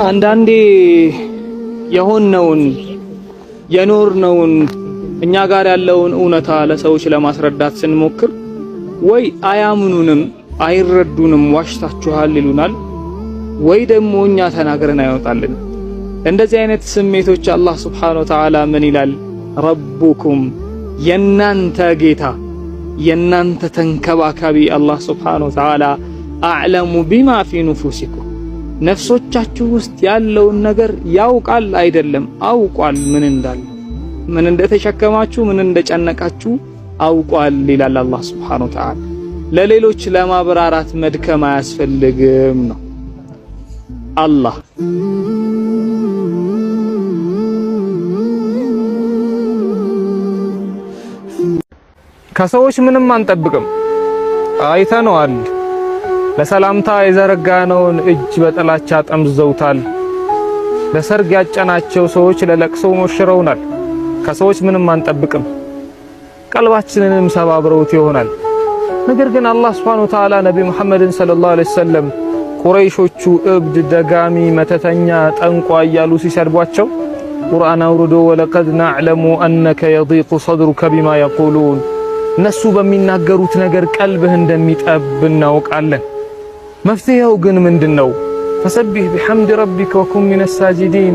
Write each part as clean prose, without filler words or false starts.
አንዳንዴ የሆነውን፣ የኖርነውን፣ እኛ ጋር ያለውን እውነታ ለሰዎች ለማስረዳት ስንሞክር ወይ አያምኑንም፣ አይረዱንም፣ ዋሽታችኋል ይሉናል፣ ወይ ደግሞ እኛ ተናግረን አይወጣልንም። እንደዚህ አይነት ስሜቶች አላህ سبحانه وتعالى ምን ይላል? ربكم የናንተ ጌታ፣ የናንተ ተንከባካቢ አላህ سبحانه وتعالى أعلم بما في نفوسكم ነፍሶቻችሁ ውስጥ ያለውን ነገር ያውቃል። አይደለም አውቋል፣ ምን እንዳለ፣ ምን እንደተሸከማችሁ፣ ምን እንደጨነቃችሁ አውቋል ይላል አላህ سبحانه وتعالى። ለሌሎች ለማብራራት መድከም አያስፈልግም ነው አላህ። ከሰዎች ምንም አንጠብቅም፣ አይተነዋል። ለሰላምታ የዘረጋነውን እጅ በጥላቻ ጠምዝዘውታል። ለሰርግ ያጨናቸው ሰዎች ለለቅሶ ሞሽረውናል። ከሰዎች ምንም አንጠብቅም፣ ቀልባችንንም ሰባብረውት ይሆናል። ነገር ግን አላህ سبحانه وتعالى ነቢ ሙሐመድን صلى الله عليه وسلم ቁረይሾቹ እብድ፣ ደጋሚ፣ መተተኛ፣ ጠንቋይ እያሉ ሲሰድቧቸው ቁርአን አውርዶ ولقد نعلم أنك يضيق صدرك بما يقولون እነሱ በሚናገሩት ነገር ቀልብህ እንደሚጠብ እናውቃለን። መፍትሄው ግን ምንድነው? فسبح بحمد ربك وكن من الساجدين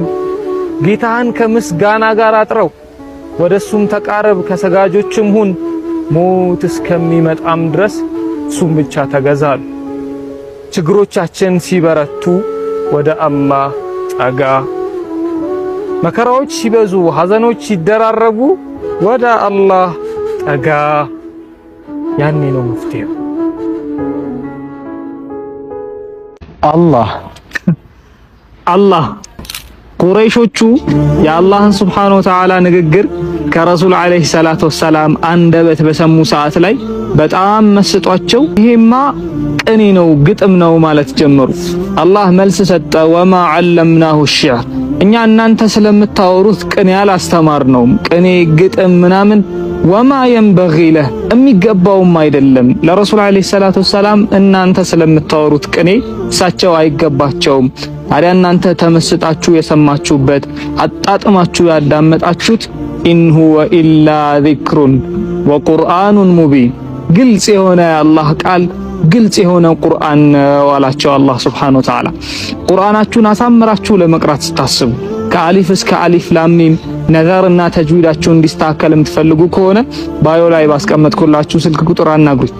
ጌታህን ከምስጋና ጋር አጥረው፣ ወደሱም ተቃረብ፣ ከሰጋጆችም ሁን፣ ሞት እስከሚመጣም ድረስ እሱም ብቻ ተገዛሉ። ችግሮቻችን ሲበረቱ ወደ አላህ ጠጋ፣ መከራዎች ሲበዙ፣ ሐዘኖች ሲደራረቡ ወደ አላህ ጠጋ። ያኔ ነው መፍትሄው። አላህ አላህ። ቁረይሾቹ የአላህን سبحانه وتعالى ንግግር ከረሱል عليه الصلاة والسلام አንደበት በሰሙ ሰዓት ላይ በጣም መስጧቸው ይሄማ ቅኔ ነው፣ ግጥም ነው ማለት ጀመሩ። አላህ መልስ ሰጠ። وما علمناه الشعر እኛ እናንተ ስለምታወሩት ቅኔ አላስተማርነውም። ቅኔ ግጥም ምናምን وما ينبغي له የሚገባውም አይደለም ለረሱል عليه الصلاة والسلام እናንተ ስለምታወሩት ቅኔ እሳቸው አይገባቸውም። ታዲያ እናንተ ተመስጣችሁ የሰማችሁበት፣ አጣጥማችሁ ያዳመጣችሁት إن هو إلا ذكر وقرآن مبين ግልጽ የሆነ የአላህ ቃል፣ ግልጽ የሆነ ቁርአን ነው አላቸው አላህ سبحانه وتعالى። ቁርአናችሁን አሳምራችሁ ለመቅራት ስታስቡ ከአሊፍ እስከ አሊፍ ላም ሚም ነዘርና ተጅዊዳችሁ እንዲስተካከል የምትፈልጉ ከሆነ bio ላይ ባስቀመጥኩላችሁ ስልክ ቁጥር አናግሩኝ።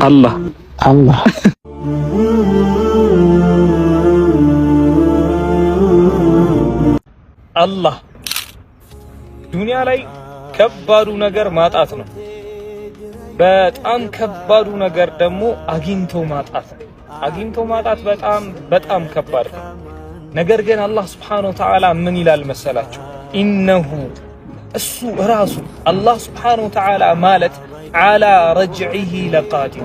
አላህ አላህ አላህ። ዱንያ ላይ ከባዱ ነገር ማጣት ነው። በጣም ከባዱ ነገር ደግሞ አግኝቶ ማጣት ነው። አግኝቶ ማጣት በጣም በጣም ከባድ ነው። ነገር ግን አላህ سبحانه وتعالى ምን ይላል መሰላችሁ? إنه እሱ ራሱ አላህ سبحانه وتعالى ማለት على رجعه لقادر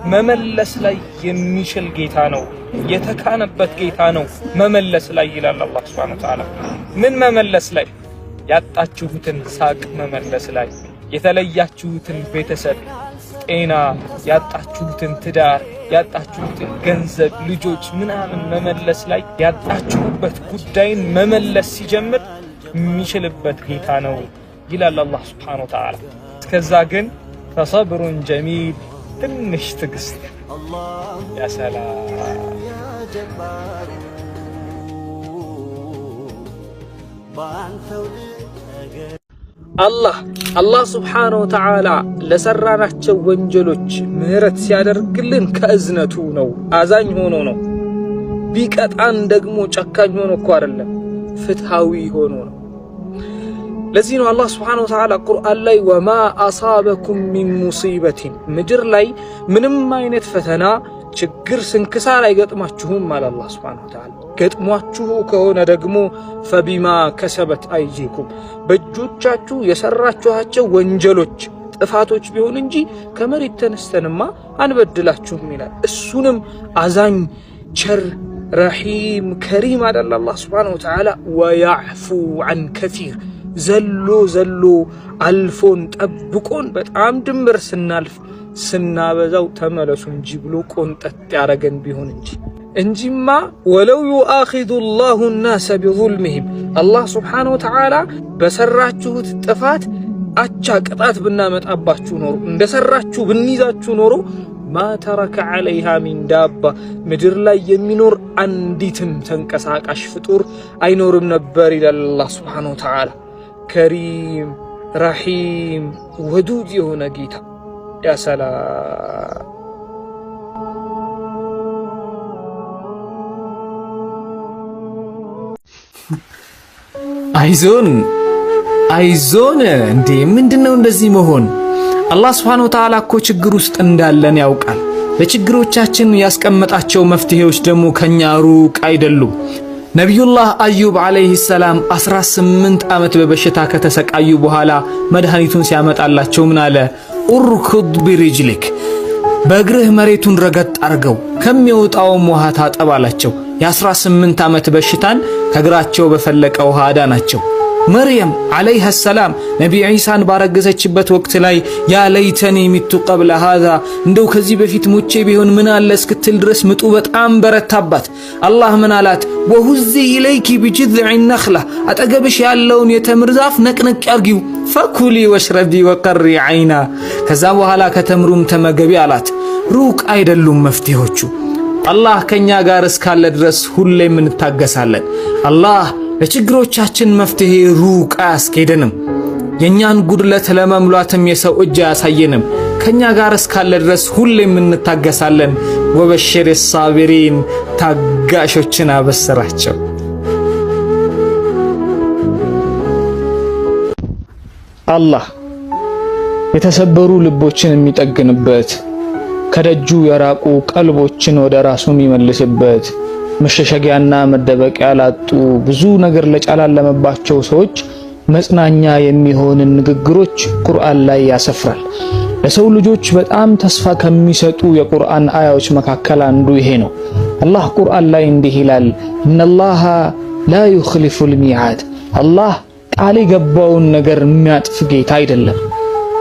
መመለስ ላይ የሚችል ጌታ ነው። የተካነበት ጌታ ነው መመለስ ላይ ይላል አላህ سبحانه وتعالى። ምን መመለስ ላይ? ያጣችሁትን ሳቅ መመለስ ላይ፣ የተለያችሁትን ቤተሰብ፣ ጤና፣ ያጣችሁትን ትዳር፣ ያጣችሁትን ገንዘብ፣ ልጆች ምናምን መመለስ ላይ፣ ያጣችሁበት ጉዳይን መመለስ ሲጀምር የሚችልበት ጌታ ነው ይላል አላህ سبحانه وتعالى። እስከዛ ግን فصبر جميل ትንሽ ትዕግስት يا سلام። አላህ አላህ سبحانه وتعالى ለሰራናቸው ወንጀሎች ምህረት ሲያደርግልን ከእዝነቱ ነው፣ አዛኝ ሆኖ ነው። ቢቀጣን ደግሞ ጨካኝ ሆኖ እኮ አይደለም፣ ፍትሃዊ ሆኖ ነው። ለዚህ ነው አላህ سبحانه وتعالى ቁርአን ላይ وما أصابكم من مصيبة ምድር ላይ ምንም አይነት ፈተና፣ ችግር፣ ስንክሳር አይገጥማችሁም አለ አላህ سبحانه وتعالى። ገጥሟችሁ ከሆነ ደግሞ فبما كسبت أيديكم በእጆቻችሁ የሰራችኋቸው ወንጀሎች፣ ጥፋቶች ቢሆን እንጂ ከመሬት ተነስተንማ አንበድላችሁም ይላል። እሱንም አዛኝ፣ ቸር፣ رحيم كريم አደለ አላህ سبحانه وتعالى። ويعفو عن كثير ዘሎ ዘሎ አልፎን ጠብቆን በጣም ድንበር ስናልፍ ስናበዛው ተመለሱ እንጂ ብሎ ቆንጠጥ ያረገን ቢሆን እንጂ እንጂማ ولو يؤاخذ الله الناس بظلمهم አላህ سبحانه وتعالى በሰራችሁት ጥፋት አቻ ቅጣት ብናመጣባችሁ ኖሮ እንደሰራችሁ ብንይዛችሁ ኖሮ ما ترك عليها من دابة ምድር ላይ የሚኖር አንዲትም ተንቀሳቃሽ ፍጡር አይኖርም ነበር ይላል አላህ سبحانه وتعالى። كريم رحيم ودود የሆነ ጌታ يا سلام። አይዞን አይዞን። እንዴ ምንድነው እንደዚህ መሆን? አላህ سبحانه وتعالى እኮ ችግር ውስጥ እንዳለን ያውቃል። ለችግሮቻችን ያስቀመጣቸው መፍትሄዎች ደግሞ ከኛ ሩቅ አይደሉም። ነቢዩላህ አዩብ عليه السلام 18 ዓመት በበሽታ ከተሰቃዩ በኋላ መድኃኒቱን ሲያመጣላቸው ምን አለ? اركض برجلك፣ በእግርህ መሬቱን ረገጥ አርገው ከሚወጣውም ውሃ ታጠብ አላቸው። የ18 ዓመት በሽታን ከእግራቸው በፈለቀ ውሃ አዳናቸው። መርየም عليها السلام ነቢ ዒሳን ባረገዘችበት ወቅት ላይ يا ليتني مت قبل هذا እንደው ከዚህ በፊት ሞቼ ቢሆን ምን አለ እስክትል ድረስ ምጡ በጣም በረታባት። አላህ ምን አላት? وهزي إليك بجذع النخلة አጠገብሽ ያለውን የተምር ዛፍ ነቅነቅ ያርጊው፣ فكلي واشربي وقري عينا፣ ከዛ በኋላ ከተምሩም ተመገቢ አላት። ሩቅ አይደሉም መፍትሄዎቹ። አላህ ከኛ ጋር እስካለ ድረስ ሁሌም እንታገሳለን። አላህ ለችግሮቻችን መፍትሄ ሩቅ አያስኬደንም። የእኛን ጉድለት ለመሙላትም የሰው እጅ አያሳየንም። ከኛ ጋር እስካለ ድረስ ሁሌም እንታገሳለን። ወበሽር ሳቢሪን ታጋሾችን አበስራቸው። አላህ የተሰበሩ ልቦችን የሚጠግንበት፣ ከደጁ የራቁ ቀልቦችን ወደ ራሱ የሚመልስበት፣ መሸሸጊያና መደበቂያ ላጡ ብዙ ነገር ለጨላለመባቸው ሰዎች መጽናኛ የሚሆንን ንግግሮች ቁርአን ላይ ያሰፍራል። ለሰው ልጆች በጣም ተስፋ ከሚሰጡ የቁርአን አያዎች መካከል አንዱ ይሄ ነው። አላህ ቁርአን ላይ እንዲህ ይላል፣ إن الله لا يخلف الميعاد፣ አላህ ቃል የገባውን ነገር የሚያጥፍ ጌታ አይደለም፣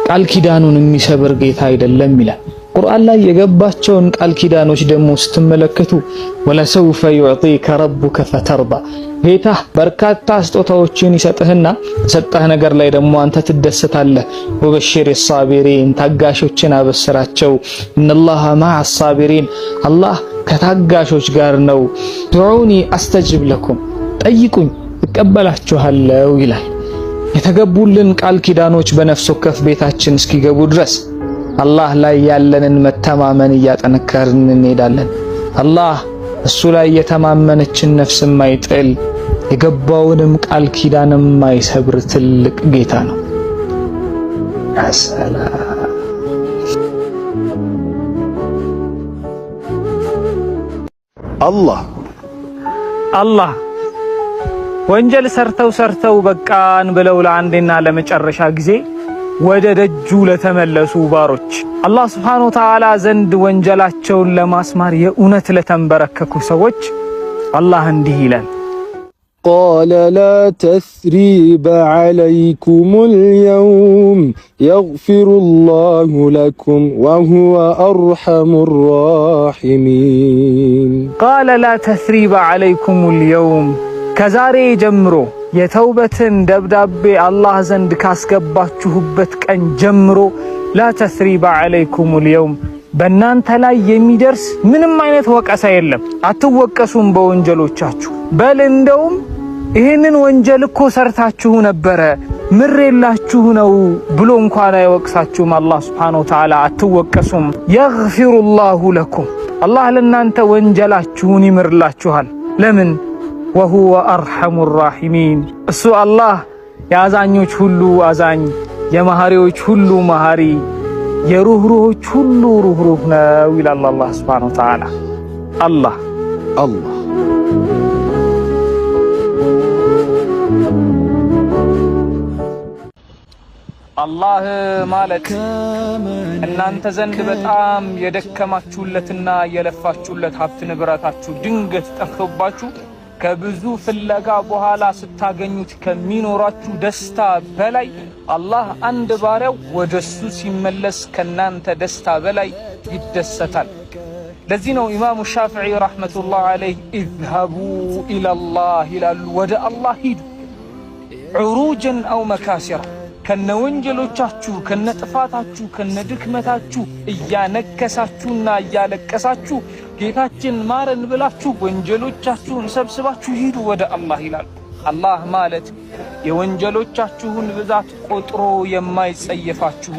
ቃል ኪዳኑን የሚሰብር ጌታ አይደለም ይላል። ቁርአን ላይ የገባቸውን ቃል ኪዳኖች ደግሞ ስትመለከቱ ولسوف يعطيك ربك فترضى፣ ጌታህ በርካታ ስጦታዎችን ይሰጥህና በሰጠህ ነገር ላይ ደግሞ አንተ ትደሰታለህ። وبشر الصابرين ታጋሾችን አበስራቸው። إن الله مع الصابرين አላህ ከታጋሾች ጋር ነው። ادعوني أستجب لكم ጠይቁኝ እቀበላችኋለሁ ይላል። የተገቡልን ቃል ኪዳኖች በነፍስ ወከፍ ቤታችን እስኪገቡ ድረስ አላህ ላይ ያለንን መተማመን እያጠነከርን እንሄዳለን። አላህ እሱ ላይ የተማመነችን ነፍስ የማይጥል የገባውንም ቃል ኪዳን የማይሰብር ትልቅ ጌታ ነው። አላህ አላህ ወንጀል ሰርተው ሰርተው በቃን ብለው ለአንዴና ለመጨረሻ ጊዜ ወደ ደጁ ለተመለሱ ባሮች አላህ ሱብሓነሁ ወተዓላ ዘንድ ወንጀላቸውን ለማስማር የእውነት ለተንበረከኩ ሰዎች አላህ እንዲህ ይላል። قال لا تثريب عليكم اليوم يغفر الله لكم وهو أرحم الراحمين። قال لا تثريب عليكم اليوم ከዛሬ ጀምሮ የተውበትን ደብዳቤ አላህ ዘንድ ካስገባችሁበት ቀን ጀምሮ لا تثريب عليكم اليوم በእናንተ ላይ የሚደርስ ምንም አይነት ወቀሳ የለም። አትወቀሱም በወንጀሎቻችሁ። በል እንደውም ይህንን ወንጀል እኮ ሰርታችሁ ነበረ ምሬላችሁ ነው ብሎ እንኳን አይወቅሳችሁም። አላህ سبحانه وتعالى አትወቀሱም። يغفر الله لكم አላህ ለእናንተ ወንጀላችሁን ይምርላችኋል። ለምን? وهو أرحم الراحمين እሱ አላህ የአዛኞች ሁሉ አዛኝ፣ የመሐሪዎች ሁሉ መሐሪ፣ የሩህሩሆች ሁሉ ሩህሩህ ነው ይላል አላህ سبحانه وتعالى። አላህ አላህ አላህ ማለት እናንተ ዘንድ በጣም የደከማችሁለትና የለፋችሁለት ሀብት ንብረታችሁ ድንገት ጠፍቶባችሁ ከብዙ ፍለጋ በኋላ ስታገኙት ከሚኖራችሁ ደስታ በላይ አላህ አንድ ባሪያው ወደሱ ሲመለስ ከናንተ ደስታ በላይ ይደሰታል። ለዚህ ነው ኢማሙ ሻፊዒ رحمة الله عليه اذهبوا إلى الله ይላሉ፣ ወደ አላህ ሂዱ። عروجا أو مكاسرا ከነ ወንጀሎቻችሁ ከነ ጥፋታችሁ ከነ ድክመታችሁ እያነከሳችሁና እያለቀሳችሁ ጌታችን ማረን ብላችሁ ወንጀሎቻችሁን ሰብስባችሁ ሂዱ ወደ አላህ ይላሉ። አላህ ማለት የወንጀሎቻችሁን ብዛት ቆጥሮ የማይጸየፋችሁ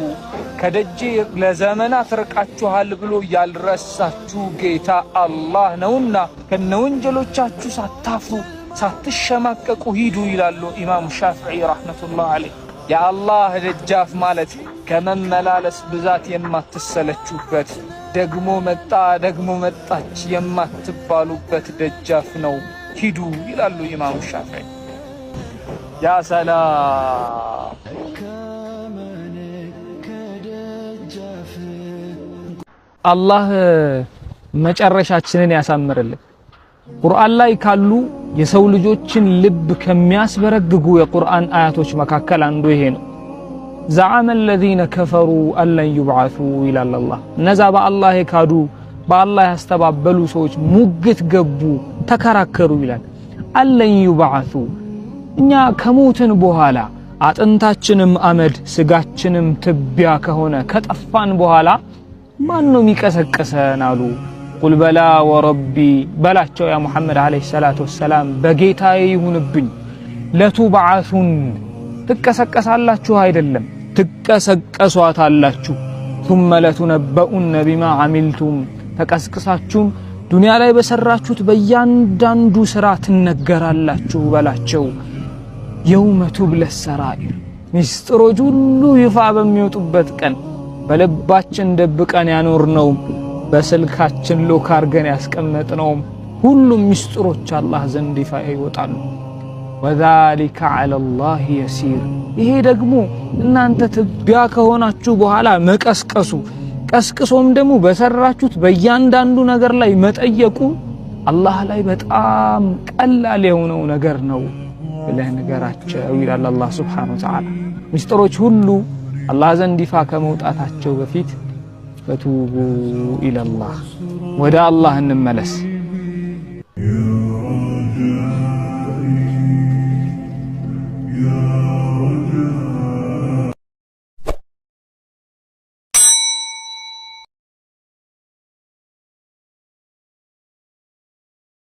ከደጄ ለዘመናት ርቃችኋል ብሎ ያልረሳችሁ ጌታ አላህ ነውና ከነ ወንጀሎቻችሁ ሳታፍሩ ሳትሸማቀቁ ሂዱ ይላሉ ኢማሙ ሻፊዒ رحمة الله عليه። የአላህ ደጃፍ ማለት ከመመላለስ ብዛት የማትሰለቹበት ደግሞ መጣ ደግሞ መጣች የማትባሉበት ደጃፍ ነው። ሂዱ ይላሉ ኢማሙ ሻፊዒ። يا سلام። አላህ መጨረሻችንን ያሳምርልን። ቁርአን ላይ ካሉ የሰው ልጆችን ልብ ከሚያስበረግጉ የቁርአን አያቶች መካከል አንዱ ይሄ ነው። زعم الذين كفروا أن لن يبعثوا ይላል አላህ። እነዛ በአላህ የካዱ በአላህ ያስተባበሉ ሰዎች ሙግት ገቡ፣ ተከራከሩ ይላል። أن لن يبعثوا እኛ ከሞትን በኋላ አጥንታችንም አመድ ስጋችንም ትቢያ ከሆነ ከጠፋን በኋላ ማን ነው የሚቀሰቅሰን አሉ። قل بلى وربي በላቸው يا ሙሐመድ عليه الصلاة والسلام በጌታዬ ይሁንብኝ፣ لتبعثن ትቀሰቀሳላችሁ አይደለም ትቀሰቀሷታላችሁ። ثم لتنبؤن بما عملتم ተቀስቅሳችሁም ዱንያ ላይ በሰራችሁት በእያንዳንዱ ስራ ትነገራላችሁ በላቸው። يوم تبلى السرائر ሚስጥሮች ሁሉ ይፋ በሚወጡበት ቀን በልባችን ደብቀን ያኖርነው በስልካችን lock አርገን ያስቀመጥነው ሁሉም ሚስጥሮች አላህ ዘንድ ይፋ ይወጣሉ። وذلك على الله يسير። ይሄ ደግሞ እናንተ ትቢያ ከሆናችሁ በኋላ መቀስቀሱ ቀስቅሶም ደግሞ በሰራችሁት በእያንዳንዱ ነገር ላይ መጠየቁ አላህ ላይ በጣም ቀላል የሆነው ነገር ነው ብለህ ንገራቸው ይላል አላህ ሱብሓነሁ ወተዓላ። ሚስጥሮች ሁሉ አላህ ዘንድ ይፋ ከመውጣታቸው በፊት ፈቱቡ ኢለላህ ወደ አላህ እንመለስ።